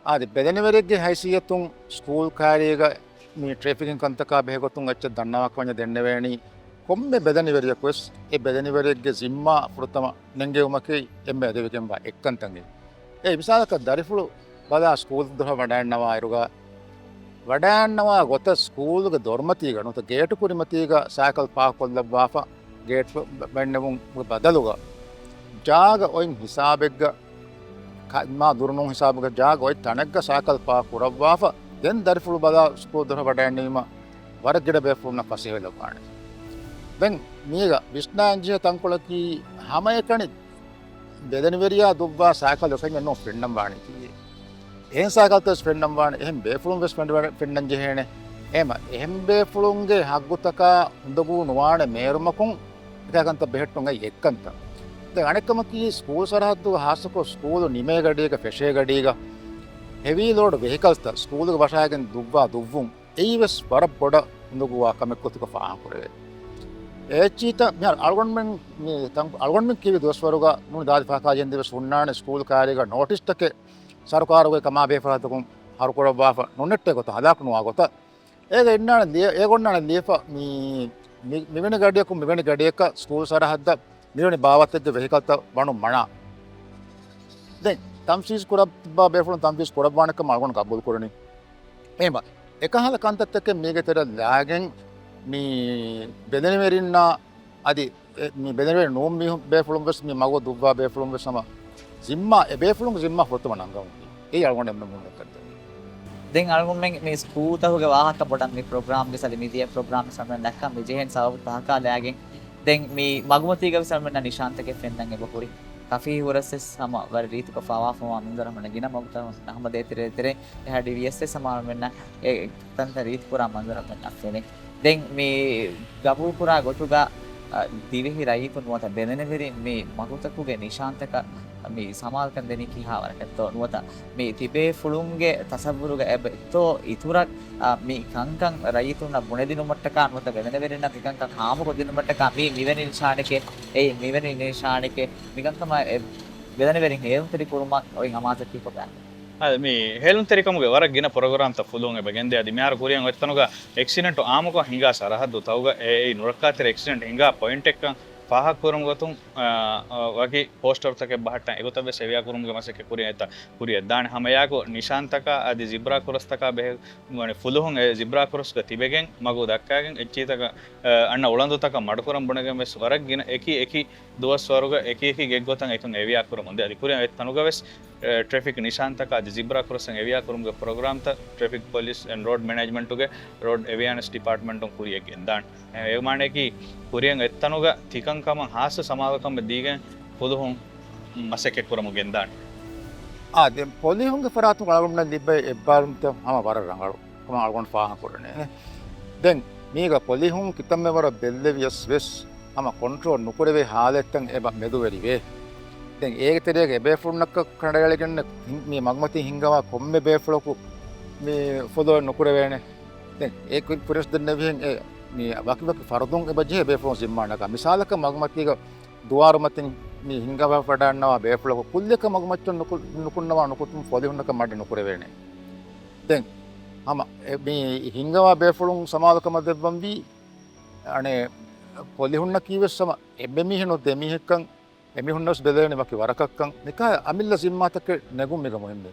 އަދި ބެލެނިވެރިއެއްގެ ހައިސިއްޔަތުން ސްކޫލް ކައިރީގަ މި ޓްރެފިކިން ކަންތަކާ ބެހޭގޮތުން އެއްޗެއް ދަންނަވާކަމަށް ދެންނެވޭނީ، ކޮންމެ ބެލެނިވެރިޔަކު ވެސް އެ ބެލެނިވެރިއެއްގެ ޒިންމާ ފުރަތަމަ ނެންގެވުމަކީ އެންމެ އެދެވިގެންވާ އެއްކަންތައް. އެ މިސާލަކަށް ދަރިފުޅު ބަލާ ސްކޫލް ދޮރަށް ވަޑައިންނަވާއިރުގަ، ވަޑައިންނަވާ ގޮތަށް ސްކޫލުގެ ދޮރުމަތީގަ ނުވަތަ ގޭޓު ކުރިމަތީގަ ސައިކަލް ޕާކް ކޮށްލައްވާފަ، ގޭޓް ބަ-، ބަ-، ބަންނެވުން ބަދަލުގަ ޖާގަ އޮތް ހިސާބެއްގަ، ކަ-، މާ ދުރުނު ހިސާބުގަ ޖާގަ އޮތް ތަނެއްގަ ސައިކަލް ޕާކް ކުރައްވާފަ، ދެން ދަރިފުޅު ބަލާ ސްކޫލް ދޮރަށް ވަޑައިންނެވީމަ، ވަރަށް ގިނަ ބޭފުޅުންނަށް ފަސޭހަވެލައްވާނެ. ދެން މީގަ ވިސްނާން ޖެހޭ ތަންކޮޅަކީ، ހަމައެކަނި ބެލެނިވެރިޔާ ދުއްވާ ސައިކަލް އެކަންޏެއް ނޫން ފެންނަން ވާނީ ކީއްވެ؟ އެހެން ސައިކަލްތައް ވެސް ފެންނަން ވާނެ، އެހެން ބޭފުޅުން ވެސް ފެންނަ-، ފެންނަން ޖެހޭނެ. އެހެމަ، އެހެން ބޭފުޅުންގެ ހައްގުތަކާ އުނދަގޫ ނުވާނެ މޭރުމަކުން އެކާ ކަންތައް ބެހެއްޓުން އެއީ އެއްކަންތައް. ދެން އަނެއްކަމަކީ، ސްކޫލް ސަރަހައްދު ހާއްސަކޮށް ސްކޫލު ނިމޭ ގަޑީގަ ފެށޭ ގަޑީގަ ހެވީ ލޯޑް ވެހިކަލްތައް ސްކޫލުގެ ވަށާގެން ދުއްވާ ދުއްވުން އެއީ ވެސް ވަރަށް ބޮޑަށް އުނދަގޫވާ ކަމެއް ގޮތުގަ ފާހަގަކުރެވޭ. އެއްޗިތަ މިހާރު އަޅުގަނޑުމެން މި ތަން-، އަޅުގަނޑުމެން ކީރި ދުވަސްވަރުގަ ނޫނީ ދާދި ފަހަކާ ޖެހެން ދިވެސް ހުންނާނެ ސްކޫލް ކާރީގަ ނޯޓިސްތަކެއް ސަރުކާރުގެ ކަމާބެހޭ ފަރާތަކުން ހަރުކުރައްވާފަ ނުނެއްޓޭ ގޮތަށް، ހަލާކު ނުވާ ގޮތަށް. އޭގަ އިންނާނެ ލިޔެ-، އޭގަ އޮންނާނެ ލިޔެފަ މި-، މި-، މިވެނި ގަޑިއަކުން މިވެނި ގަޑިއަކަށް ސްކޫލް ސަރަހައްދަށް މިވެނި ބާވަތެއްގެ ވެހިކަލްތައް ވަނުން މަނާ. ދެން ތަންފީޒް ކުރައްވާ ބޭފުޅުން ތަންފީޒް ކުރައްވާނެ ކަމަށް އަޅުގަނޑު ގަބޫލު ކުރަނީ. އެހެންވީމަ، އެކަހަލަ ކަންތައްތަކެއް މީގެ ތެރެއަށް ލާގެން މި ބެލެނިވެރިންނާ އަދި އެ، މި ބެލެނިވެރި ނޫން މީހުން ބޭފުޅުން ވެސް މި މަގު ދުއްވާ ބޭފުޅުން ވެސް ހަމަ ޒިންމާ، އެ ބޭފުޅުންގެ ޒިންމާ ފުރަތަމަ ނަންގަމުން އެއީ އަޅުގަނޑު އެންމެ މުހިންމު ކަންތައް. ދެން އަޅުގަނޑުމެން މި ސްކޫލްތަކުގެ ވާހަކަ ބޮޑަށް މި ޕްރޮގްރާމްގެ ސަދި މިދިޔަ ޕްރޮގްރާމް ސަމަން ދައްކަން މި ޖެހެން ސަބަބު ތަހަކާލާގެން ދެން މި މަގުމަތީގަ ވެސް އަޅުމެންނަށް ނިޝާންތަކެއް ފެންނަން އެބަ ހުރި. ކަފީ ހުރަސް ވެސް ހަމަ ވަރަށް ރީތިކޮށް ފާވާފަވާ މަންޒަރު ހަމަ ގިނަ މަގުތައް ހަމަ ދޭތެރޭ ތެރޭ އެހާ ޑިވިޔަސް ވެސް ހަމަ އަޅުމެންނަށް އެ ތަންތަން ރީތިކުރާ މަންޒަރު ހަމަ އަޅުމެންނަށް ފެނޭ. ދެން މި ގަބޫލުކުރާ ގޮތުގަ، އަ، ދިވެހި ރައްޔިތުން ނުވަތަ ބެލެނިވެރިން މި މަގުތަކުގެ ނިޝާންތަކަށް މި ސަމާލުކަން ދެނީ ކިހާ ވަރަކަށްތޯ ނުވަތަ މި ތިބޭފުޅުންގެ ތަސައްވުރުގަ އެބައްތޯ އިތުރަށް، އަ، މި ކަންކަން ރައްޔިތުންނަށް ބުނެދިނުމަށްޓަކާ ނުވަތަ ބެލެނިވެރިންނަށް މިކަންކަން ހާމަކޮށްދިނުމަށްޓަކާ މި މިވެނި ނިޝާނެކޭ، އެއީ މިވެނި ނިޝާނެކޭ، މިކަންކަމަށް އެ ބެލެނިވެރިން ހޭލުންތެރިކުރުމަށް އޮތް އަމާޒަކީ ކޮބާ؟ އަދި މި ހޭލުންތެރިކަމުގެ ވަރަށް ގިނަ ޕްރޮގްރާމްތައް ފުލުހުން އެބަ ގެންދޭ. އަދި މިހާރު ކުރިއަށް އޮތްތަނުގަ އެކްސިޑެންޓު އާއްމުކޮށް ހިނގާ ސަރަހައްދުތަކުގަ އެއީ ނުރައްކާތެރި އެކްސިޑެންޓް ހިނގާ ޕޮއިންޓެއްކަން ފާހަގަކުރުމުގެ ގޮތުން، އާ، އާ، ވަކި ޕޯސްޓަރުތަކެއް ބަހައްޓަން އެގޮތަށް ވެސް ހެވިޔާކުރުމުގެ މަސައްކަތް ކުރިއަށް އެއްދާނެ. ހަމައެއާއެކު ނިޝާންތަކާ އަދި ޒިބްރާ ކްރޮސްތަކާ ބެހޭ، މަނި ފުލުހުން އެ ޒިބްރާ ކްރޮސްގަ ތިބެގެން މަގު ދައްކާގެން އެއްޗިހިތަކަށް، އާ، އަންނަ އުޅަނދުތަކަށް މަޑުކުރަން ބުނެގެން ވެސް ވަރަށް ގިނަ އެކި އެކި ދުވަސްވަރުގަ އެކި އެކި ގެއްގޮތަށް އެކަން އެވިޔާ ކުރަމުން ދޭ. އަދި ކުރިއަށް އޮތް ތަނުގަ ވެސް، އެ، ޓްރެފިކް ނިޝާންތަކާ އަދި ޒިބްރާ ކްރޮސްއިން އެވިޔާ ކުރުމުގެ ޕްރޮގްރާމްތައް ޓްރެފިކް ޕޮލިސް އެންޑް ރޯޑް މެނޭޖްމަންޓުގެ ރޯޑް އެވިއަނެސް ޑިޕާޓްމަންޓުން ކުރިއަށް ގެންދާނެ. އެ، އެ މާނަޔަކީ ކުރިއަށް އޮތް ތަނުގަ ތިކަންކަމަށް ހާއްސަ ސަމާލުކަމެއް ދީގެން ފުލުހުން މަސައްކަތް ކުރަމުން ގެންދާނެ. އާ، ދެން ޕޮލިހުންގެ ފަރާތުން އަޅުގަނޑުމެން ލިބޭ އެއްބާރުލުންތައް ހަމަ ވަރަށް ރަނގަޅު. ކަމަށް އަޅުގަނޑު ފާހަގަކުރަނީ. ދެން މީގަ ޕޮލިހުން ކިތަންމެ ވަރަށް ބެއްލެވިޔަސް ވެސް ހަމަ ކޮންޓްރޯލް ނުކުރެވޭ ހާލަތްތައް އެބަ މެދުވެރިވޭ. ދެން އޭގެ ތެރޭގަ އެބޭފުޅުންނަކަށް ކަނޑައެޅިގެން މި މަގުމަތީ ހިންގަވާ ކޮންމެ ބޭފުޅަކު މި ފޮލޯ ނުކުރެވޭނެ. ދެން އެ ކުރި-، ކުރިން ދެންނެވިހެން އެ މި ވަކިވަކި ފަރުދުން އެބަ ޖެހޭ ބޭފުޅުން ޒިންމާ ނަގާ. މިސާލަކަށް މަގުމަތީގަ ދުވާރުމަތިން މި ހިންގަވާފަ ވަޑައިގަންނަވާ ބޭފުޅަކު ކުއްލިއަކަށް މަގުމައްޗަށް ނުކު-، ނުކުންނަވާ ނުކުތުން ފޮލިހުންނަކަށް މަޑި ނުކުރެވޭނެ. ދެން ހަމަ އެ މި ހިންގަވާ ބޭފުޅުން ސަމާލުކަމަށް ދެއްވަންވީ، އަނެއް ޕޮލިހުންނަކީ ވެސް ހަމަ އެންމެ މީހެއް ނޫން ދެ މީހެއްކަން، އެމީހުންނަށް ވެސް ބެލޭނެ ވަކި ވަރަކަށްކަން، މިކާ އަމިއްލަ ޒިންމާތަކެއް ނެގުން މީގަ މުހިންމޭ.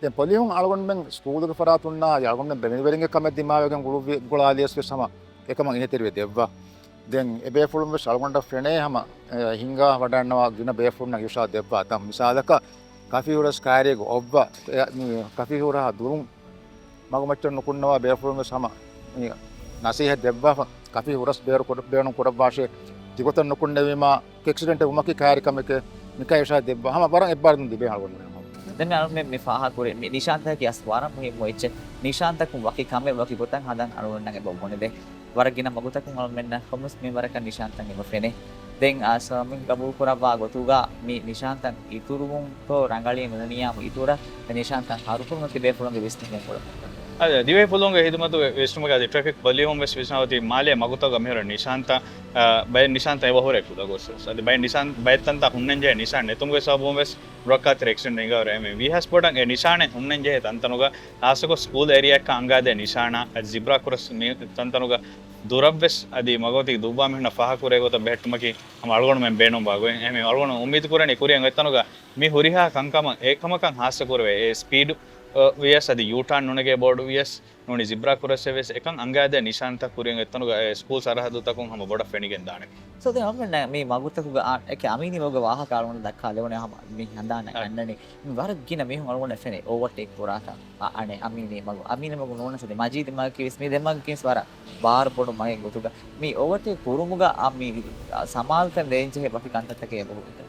ދެން ޕޮލިހުން އަޅުގަނޑުމެން ސްކޫލުގެ ފަރާތުންނާ އަޅުގަނޑުމެން ބެލެނިވެރިންގެ ކަމެއް ދިމާވެގެން ގުޅުއްވި-، ގުޅާލިޔަސް ވެސް ހަމަ އެކަމަށް އިހުތެރިވެ ދެއްވާ. ދެން އެބޭފުޅުން ވެސް އަޅުގަނޑަށް ފެނޭ ހަމަ، އެ، ހިންގާ ވަޑައިގަންނަވާ ގިނަ ބޭފުޅުންނަށް އިރުޝާދު ދެއްވާ. ދެން މިސާލަކަށް ކަފީ ހުރަސް ކާރީގަ އޮއްވާ، އެ، މި ކަފީ ހުރާ ދުރުން މަގުމައްޗަށް ނުކުންނަވާ ބޭފުޅުން ވެސް ހަމަ މި ނަސީހަތް ދެއްވާފަ، ކަފީ ހުރަސް ބޭރު ކުރ-، ބޭނުން ކުރައްވާށޭ، ތިގޮތަށް ނުކުންނެވީމާ އެކްސިޑެންޓެއް ވުމަކީ ކާރި ކަމެކޭ، މިކާ އިރުޝާދު ދެއްވާ. ހަމަ ވަރަށް އެއްބާރުލުން ލިބޭ އަޅުގަނޑުމެން. ދެން މި އަޅުމެން މި ފާހަގަކުރި މި ނިޝާންތަކަކީ އަސްލު ވަރަށް މުހިއްމު އެއްޗެއް. ނިޝާންތަކުން ވަކި ކަމެއް ވަކި ގޮތަށް ހަދަން އަޅުގަނޑަށް އެބަ ބުނެދޭ. ވަރަށް ގިނަ މަގުތަކުން އަޅުމެންނަށް ކޮންމެސް މިންވަރަކަށް ނިޝާންތައް އެބަ ފެނޭ. ދެން އާ ސަމިން ގަބޫލު ކުރައްވާ ގޮތުގަ މި ނިޝާންތައް އިތުރުވުންތޯ ރަނގަޅީ ނޫނިއްޔާމު އިތުރަށް އެ ނިޝާންތައް ހަރުކުރުމަކީ ބޭފުޅުންގެ ވިސްނުމުގެ ކުޅަ. އަދި ދިވެހި ފުލުހުންގެ ހިދުމަތުގެ ވިސްނުމަކީ އަދި ޓްރެފިކް ޕޮލިހުން ވެސް ވިސްނާ އޮތީ މާލޭ މަގުތަކުގަ މިހިރަ ނިޝާންތައް، އާ، ބައެއް ނިޝާންތައް އެބަ ހުރޭ ކުލަ ގޮސް ވެސް. އަދި ބައެއް ނިޝާން، ބައެއް ތަންތަން ހުންނަން ޖެހޭ ނިޝާން ނެތުމުގެ ސަބަބުން ވެސް ރައްކާތެރި އެކްސިޑެންޓް ހިނގާވަރެ އެމެ ވީހާސް ބޮޑަށް އެ ނިޝާނެއް ހުންނަން ޖެހޭ ތަންތަނުގަ ހާއްސަކޮށް ސްކޫލް އޭރިއާއަކަށް އަނގާދޭ ނިޝާނާ އަދި ޒިބްރާ ކްރޮސް މި ތަންތަނުގަ ދުރަށްވެސް އަދި މަގުމަތީ ދުއްވާ މީހުންނަށް ފާހަގަކުރޭ ގޮތަށް ބެހެއްޓުމަކީ ހަމަ އަޅުގަނޑުމެން ބޭނުންވާ ގޮތް. އެހެން އަޅުގަނޑު އުއްމީދު ކުރަނީ ކުރިއަށް އޮތް ތަނުގަ މި ހުރިހާ ކަންކަމަށް އެކަމަކަށް ހާއްސަ ކުރެވޭ އެ ސްޕީޑު، އަ، ވިޔަސް އަދި ޔޫޓާން ނުނެގޭ ބޯޑު ވިޔަސް ނޫނީ ޒިބްރާ ކްރޮސްއެއް ވެސް އެކަން އަނގައިދޭ ނިޝާންތައް ކުރިއަށް އެތަނުގަ އެ ސްކޫލް ސަރަހައްދުތަކުން ހަމަ ބޮޑަށް ފެނިގެން ދާނެ. ސޯ ދެން އަޅުގަނޑަށް މި މަގުތަކުގަ އާ، އެކި އަމީނީ މަގުގެ ވާހަކަ އަޅުގަނޑު ދައްކާލެވުނޭ ހަމަ މި ހަނދާން އަ. ގަންނަނީ. މި ވަރަށް ގިނަ މީހުން އަޅުގަނޑަށް ފެނޭ އޯވަރޓޭކް ކުރާތާ. އަ، އަނެއް އަމީނީ މަގު، އަމީނީ މަގު ނޫނަސް އަދި މަޖީދު މަގަކީ ވެސް މި ދެ މަގަކީ ވެސް ވަރަށް ބާރު ބޮޑު މަގެއް ގޮތުގަ. މި އޯވަރޓޭކް ކުރުމުގަ އަ، މި، އަ، ސަމާލުކަން ދޭންޖެހޭ ބަފި ކަންތައްތަކެއް އެބަހުރިތަ؟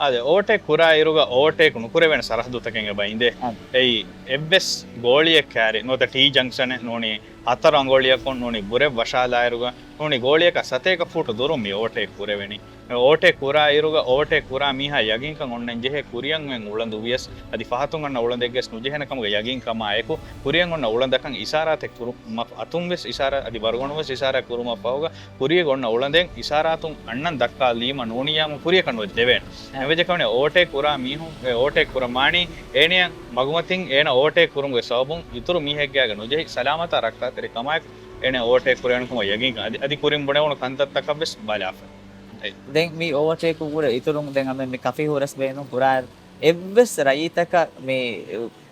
އާދެ، އޯވަރޓޭކް ކުރާ އިރުގަ އޯވަރޓޭކް ނުކުރެވޭނެ ސަރަހައްދުތަކެއް އެބަ އިނދޭ. އާ. އެއީ އެއްވެސް ގޯޅިއެއް ކާރި ނުވަތަ ޓީ ޖަންކްޝަނެއް ނޫނީ ހަތަރު އަނގޮޅިއަކުން ނޫނީ ބުރެއް ވަށާލާއިރުގަ ނޫނީ ގޯޅިއަކަށް ސަތޭކަ ފޫޓު ދުރުން މި އޯވަރޓޭކް ކުރެވެނީ. އޯވަރޓޭކް ކުރާ އިރުގަ އޯވަރޓޭކް ކުރާ މީހާ ޔަގީންކަން އޮންނަން ޖެހޭ ކުރިއަށް އޮތް އުޅަނދު ވިޔަސް އަދި ފަހަތުން އަންނަ އުޅަނދެއްގެސް ނުޖެހޭނެ ކަމުގެ ޔަގީންކަމާއެކު ކުރިއަށް އޮންނަ އުޅަނދަކަށް އިޝާރާތެއް ކުރު-، މަ-، އަތުން ވެސް އިޝާރާ އަދި ވަރުގަނޑުން ވެސް އިޝާރާ ކުރުމަށް ފަހުގަ ކުރިއަށް އޮންނަ އުޅަނދެއް އިޝާރާތުން އަންނަން ދައްކާލީމަ ނޫނިއްޔާމު ކުރިއަކަށް ނުވެ ދެވޭނެ. އެ. އެވެއްޖެ ކަމަނި އޯވަރޓޭކް ކުރާ މީހުން، އެ، އޯވަރޓޭކް ކުރަމާނީ އޭނިއަށް މަގުމަތިން އޭނަ އޯވަރޓޭކް ކުރުމުގެ ސަބަބުން އިތުރު މީހެއްގެއާގެ ނުޖެހި ސަލާމަތާ ރައްކާތެރި ކަމާއެކު އޭނަ އޯވަރޓޭކް ކުރެވޭނެ ކަމަށް ޔަގީންކަން އަދި، އަދި ކުރިން ބުނެވުނު ކަންތައްތަކަށް ވެސް ބަލާފަ. ދެން މި އޯވަރޓޭކު ކުރެ އިތުރުން ދެން އަމެ މި ކަފީ ހުރަސް ބޭނުން ކުރާ އެއްވެސް ރައްޔިތަކަށް މި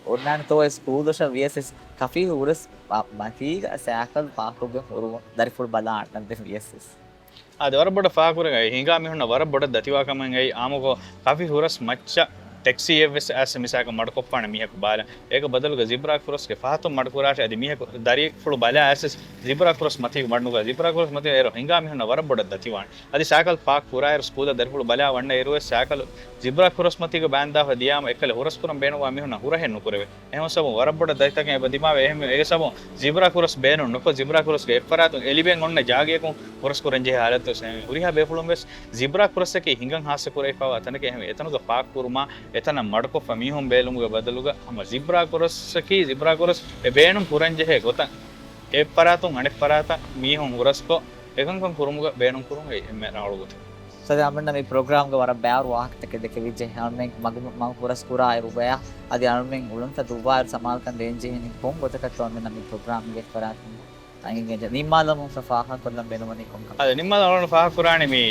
އޮންނާނެތޯ ސްކޫލް ދޮށަށް ވިޔަސް ކަފީ ހުރަސް މަ-، މަތީގަ ސައިކަލް ޕާކްކޮށްގެން ހުރުމުން ދަރިފުޅު ބަލާ އަންނަން ދެން ވިޔަސް. އާދެ، ވަރަށް ބޮޑަށް ފާހަގަކުރެން އައި ހިނގާ މީހުންނަށް ވަރަށް ބޮޑަށް ދަތިވާ ކަމެއް އައި އާމުކޮށް ކަފީ ހުރަސް މައްޗަށް ޓެކްސީއެއް ވެސް އައިސް މިސާލަކަށް މަޑުކޮށްފާނެ މީހަކު ބާލަން. އޭގެ ބަދަލުގަ ޒިބްރާ ކްރޮސްގެ ފަހަތުން މަޑުކުރާށޭ އަދި މީހަކު ދަރިފުޅު ބަލާ އައިސް ޒިބްރާ ކްރޮސް މަތީގަ މަޑުނުކުރާ ޒިބްރާ ކްރޮސް މަތީ އޭރު ހިނގާ މީހުންނަށް ވަރަށް ބޮޑަށް ދަތިވާނެ. އަދި ސައިކަލް ޕާކް ކުރާއިރު ސްކޫލަށް ދަރިފުޅު ބަލާ ވަންނަ އިރުވެސް ސައިކަލު ޒިބްރާ ކްރޮސް މަތީގަ ބާންދާފަ ދިޔާމަ އެއްކަލަ ހުރަސްކުރަން ބޭނުންވާ މީހުންނަށް ހުރަހެއް ނުކުރެވޭ. އެހެން ސަބަބުން ވަރަށް ބޮޑަށް ދަތިތަކެއް އެބަ ދިމާވޭ. އެހެން އެގެ ސަބަބުން ޒިބްރާ ކްރޮސް ބޭނުން ނުކޮށް، ޒިބްރާ ކްރޮސްގެ އެއްފަރާތުން އެ ލިބެން އޮންނަ ޖާގަޔަކުން ހުރަސްކުރަން ޖެހޭ ހާލަތު ވެސް އެހެން. ހުރިހާ ބޭފުޅުން ވެސް ޒިބްރާ ކްރޮސްއަކީ ހިނގަން ހާއްސަ ކުރެވިފައިވާ ތަނެކޭ. އެހެން އެތަނުގަ ޕާކް ކުރުމާ، އެތަނަށް މަޑުކޮށްފަ މީހުން ބޭލުމުގެ ބަދަލުގަ ހަމަ ޒިބްރާ ކްރޮސްއަކީ ޒިބްރާ ކްރޮސް އެ ބޭނުން ކުރަން ޖެހޭ ގޮތަށް އެއްފަރާތުން އަނެއްފަރާތަށް މީހުން ހުރަސްކޮށް، އެކަންކަން ކުރުމުގަ ބޭނުން ކުރުން އެއީ އެންމެ ރަނގަޅު ގޮތެއް. ސަދެ އަޅުމެންނަށް މި ޕްރޮގްރާމްގެ ވަރަށް ބައިވަރު ވާހަކަތަކެއް ދެކެވިއްޖެ. އަޅުމެން މަގު، މަގު ހުރަސް ކުރާއިރު ގޮޔާ އަދި އަޅުމެން އުޅުންތައް ދުއްވާއިރު ސަމާލުކަން ދޭންޖެހެނީ ކޮން ގޮތަކަށްތޯ އަޅުމެންނަށް މި ޕްރޮގްރާމްގެ ފަރާތުން އަނގިގެންޖެ. ނިންމާލަމުން ފަ، ފާހަގަކޮށްލަން ބޭނުންވަނީ ކޮން ކަމެއް؟ އަދި ނިންމާލަމުން ފާހަގަކުރާނީ މި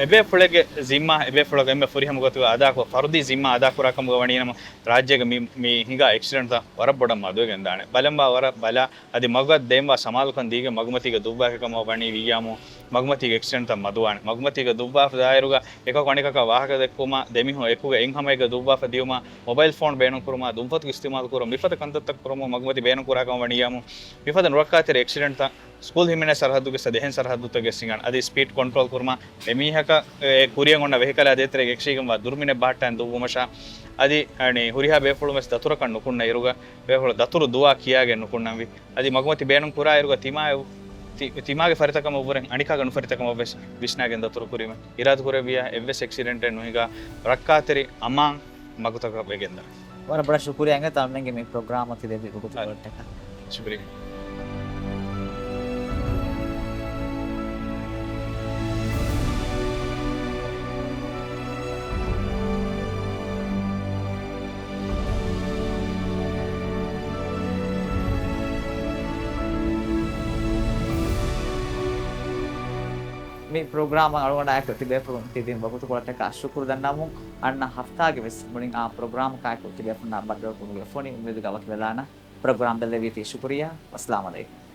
އެބޭފުޅެއްގެ ޒިންމާ، އެބޭފުޅަކު އެންމެ ފުރިހަމަ ގޮތުގަ އަދާކުރާ ފަރުދީ ޒިންމާ އަދާކުރާ ކަމުގަ ވަނީނަމަ ރާއްޖޭގެ މި، މި ހިނގާ އެކްސިޑެންޓްތައް ވަރަށް ބޮޑަށް މަދުވެގެން ދާނެ. ބަލަނބާ ވަރަށް ބަލާ އަދި މަގަށް ދޭންވާ ސަމާލުކަން ދީގެން މަގުމަތީގަ ދުއްވާފަ ކަމަށް ވަނީ ވިއްޔާމު، މަގުމަތީގެ އެކްސިޑެންޓްތައް މަދުވާނެ. މަގުމަތީގަ ދުއްވާފަ ދާއިރުގަ އެކަކު އަނެކަކަށް ވާހަކަ ދެއްކުމާ، ދެމީހުން އެކުގަ އެއްހަމައެއްގަ ދުއްވާފަ ދިޔުމާ، މޮބައިލް ފޯން ބޭނުން ކުރުމާ، ދުންފަތުގެ އިސްތިމާލު ކުރުން، މިފަދަ ކަންތައްތައް ކުރުމުން މަގުމަތި ބޭނުން ކުރާ ކަމަށް ވަނީ ވިއްޔާމު، މިފަދަ ނުރައްކާތެރި އެކްސިޑެންޓްތައް ސްކޫލް ހިމެނޭ ސަރަހައްދުގެ ސަ ދެހެން ސަރަހައްދުތަށް ގެއްސިގަން އަދި ސްޕީޑް ކޮންޓްރޯލް ކުރުމާ، އެމީހަކަށް އެ ކުރިއަށް އޮންނަ ވެހިކަލާ ދޭތެރޭގެ އެކްސީގެންވާ ދުރުމިނެއް ބަހައްޓާން ދުއްވުމަށާ، އަދި އަނި ހުރިހާ ބޭފުޅުން ވެސް ދަތުރަކަށް ނުކުންނަ އިރުގަ ބޭފުޅުން ދަތުރު ދުވާ ކިޔާގެން ނުކުންނަންވީ. އަދި މަގުމަތި ބޭނުން ކުރާ އިރުގަ ތިމާ، ތި، ތިމާގެ ފަރިތަކަމަށްވުރެ އަނެކާގެ ނުފަރިތަކަމަށް ވެސް ވިސްނާގެން ދަތުރު ކުރީމަ އިރާދަ ކުރެއްވިޔާ އެއްވެސް އެކްސިޑެންޓެއް ނުހިނގާ ރައްކާތެރި އަމާން މަގުތަކަށް ވެގެންދާނެ. ވަރަށް ބޮޑަށް ޝުކުރިޔާ އިނގޭތޯ އަޅުމެންގެ މި ޕްރޮގްރާމަށް ތި ދެއްވި ވަގުތުކޮޅަށްޓަކާ. ޝުކުރިޔާ. މި ޕްރޮގްރާމަށް އަޅުގަނޑާއެކު ތިބޭފުޅުން ތިދިން ވަގުތުކޮޅަށްޓަކާ ޝުކުރު ދަންނަވަމުން، އަންނަ ހަފްތާގެ ވެސް މުޅިން އާ ޕްރޮގްރާމަކާއެކު ތިބޭފުޅުންނާ ބައްދަލުކުރުމުގެ ފޮނި އުއްމީދުގަ ވަކިވެލާނަން. ޕްރޮގްރާމް ބެއްލެވީތީ ޝުކުރިޔާ. އައްސަލާމު ޢަލައިކުމް.